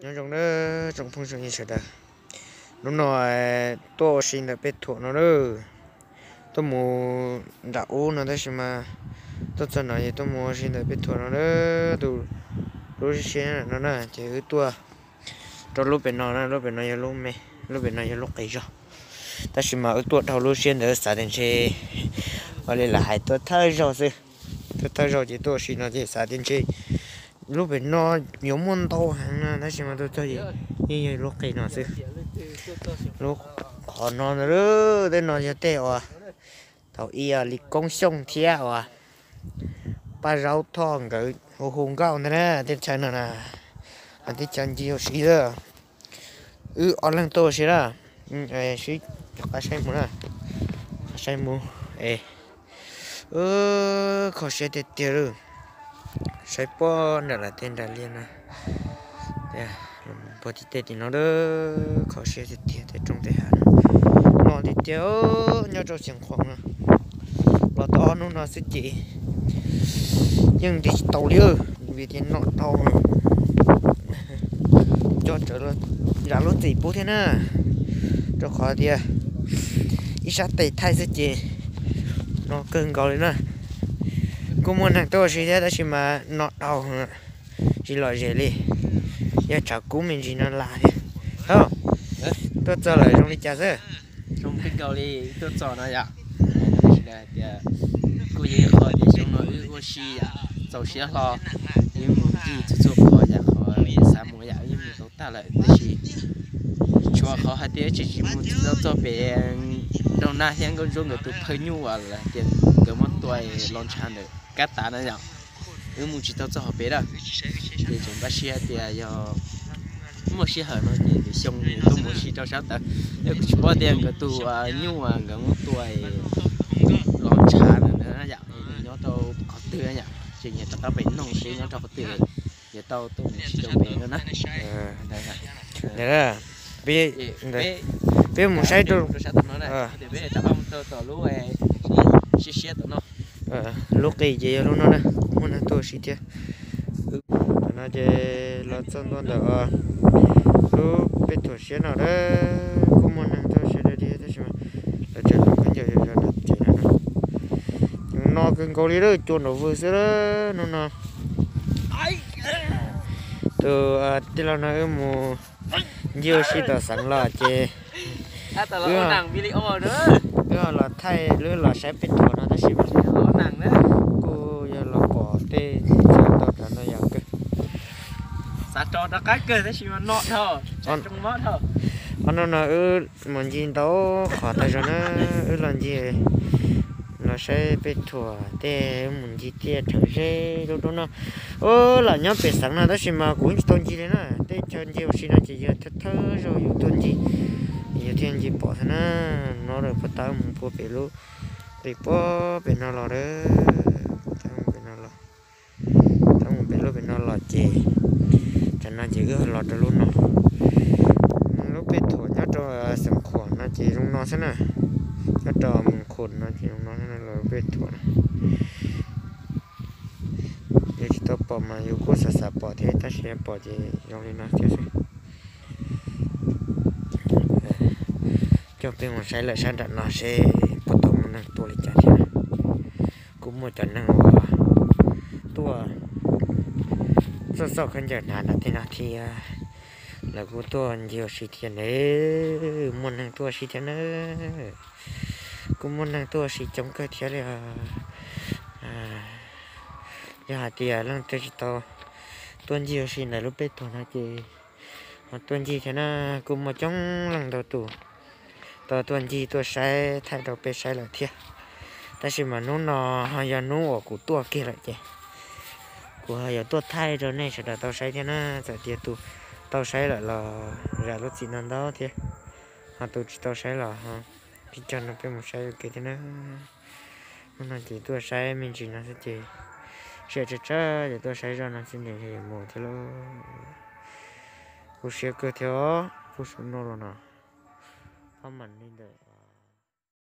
Nyob zoo nawb tsoom phooj ywg sawv daws, hnub no tuaj ua si ntawm peb thuam no lawm. Tuaj mus nram ub no tab sis mas tuaj txog no ces tuaj mus ua si ntawm peb thuam no lawm. Tus lub siab no na ces wb tuaj rau lub pem no na, lub pem no yog lub me, lub pem no yog lub qis zog. Tab sis mas wb tuaj dhau lub siab ntawd xav tias ntshe ua li lawv hais tuaj thawj zaug xwb. Tuaj thawj zaug ces tuaj ua si no ces xav tias ntshe lub pem no yuav muaj ntau heev na, tab sis mas tuaj txog yeej yog lub qis no xwb. Lub qhov no ntag, tej no yog tej uas thaum ub Lis Koob Xyooj thiab uas Paj Zaub Thoj nkawd hu hu nkauj ntag na, tej chaw no na, teb chaws ncig ua si. Wb ob leeg tuaj ua si na, sib qab saib mus na, saib mus es kho siab tiag tiag li. Saib puag nram lawm tej nram liaj no, puag tim tej tim no, kho siab tiag tiag tej roob tej hav no. No tiag tiag, nyob rau Xeev Khuam no los tau ob hnub no xwb ces yeej nti tsis tau li, vim tias no dhau, nco tsawv zam lub txim pub thiab na, rau qhov tias ib sab tes thaij xwb ces no kawg nkaus li na. Kuj muaj neeg tuaj ua si thiab tab sis mas no dhau, tsis lom zem li. Yog tshav kub me ntsis no lam thiab. Tuaj txog lawm zoo li cas xwb? Zoo kawg nkaus li, tuaj txog no yom. Tias kuj yog ib qho tias xyoo no wb ua si yom, txaus siab hlo, wb mus ncig txhua txhua qhov yam qhov xav mus yom, wb mus tau tag lawm tab sis tshuav qhov hais tias tseem tsis mus txog pem Nraug Nag thiab Nkauj Ntsuab nkawd tus phawj nyuj uas lawv tias nkawd muab tua los ntshav ntawm kab tav na yom. Wb mus tsis tau txog hauv pem na, ces tseem npaj siab tias yog muaj sij hawm no ces lwm xyoo tuaj mus ua si rau sab ntawd. Yog kuv tsis paub tias nkawd tus nyuj uas nkawd muab tua los ntshav ntawd yom, nws nyob rau qhov twg yom, ces nyias rov qab pem noog seb nyob rau qhov twg, yuav tau tuaj mus ua si rau pem no na. Peb mus saib rau, lub qis ces yog lub no na, kuj muaj neeg tuaj ua si thiab. Tam no ces los txog ntua ntawm lub peb thuam siab no na, kuj muaj neeg tuaj ua si thiab tab sis mas lawv tseem los khaub ncaws zom zaws nram tsev no. No kawg nkaus li lawm, cua nraum vwg xwb hnub no. Tus tij laug no wb mus ncig ua si tom xeev los ces wb los thaij lub los saib peb thuam no tab sis kuj yog los pom tej chaw tau cov no yam kawg. Ob hnub no wb mus ncig ntau qhov tag zog na, wb los ncig los saib peb thuam tej, wb mus ncig tiaj rhawv zeb rau rau no. Ub, lam nyob pem xeev no tab sis mas kuv tsis tau ncig li na, tej chaw ncig ua si no ces yog thawj zaug yus tuaj ncig, yus thiaj ncig pom thiab na. No lawm puag ta mus puag pem lub, pem puag pem no los, puag ta mus pem no los, ta mus pem lub pem no los ces, tam no ces wb los rau lub no. Lub peb thuam nyob rau Xeev Khuam no ces zoo no xwb na, nyob rau Moos Khum no ces zoo no xwb na, lub peb thuam na. Yus tsis tau pom mas yus kuj xav xav pom thiab tab sis pom ces zoo li no thiab xwb. Coj peb mus saib lawm sab nram no seb puas tau muaj neeg tuaj li cas thiab. Kuj muaj cov neeg uas tuaj txoj txoj khaub ncaws hnav nram tej no thiab, lawv kuj tuaj ncig ua si thiab na, muaj neeg tuaj ua si thiab na. Kuj muaj neeg tuaj ua si coob kawg thiab li os. Yog hais tias leej twg tsis tau tuaj ncig ua si ntawm lub peb thuam no ces ho tuaj ncig thiab na, kuj muaj coob leej ntau tus tau tuaj ncig tuaj saib thaij rau peb saib lawm thiab. Tab sis mas hnub no ho yog hnub uas kuv tuaj kiag lawm ces kuv ho yuav tuaj thaij rau nej sawv daws tau saib thiab na. Txawm tias tus tau saib lawm los zam lub txim no ntau thiab, ho tus tsis tau saib los ho pib cog no peb mus saib ua ke thiab na. Hnub no ces tuaj saib me ntsis no xwb ces sij hawm tsawg tsawg ces tuaj saib zoj no xwb ces yuav mus thiab lauj. Kuj siab kawg thiab os, kuj saum no los no, pab mam li ntawm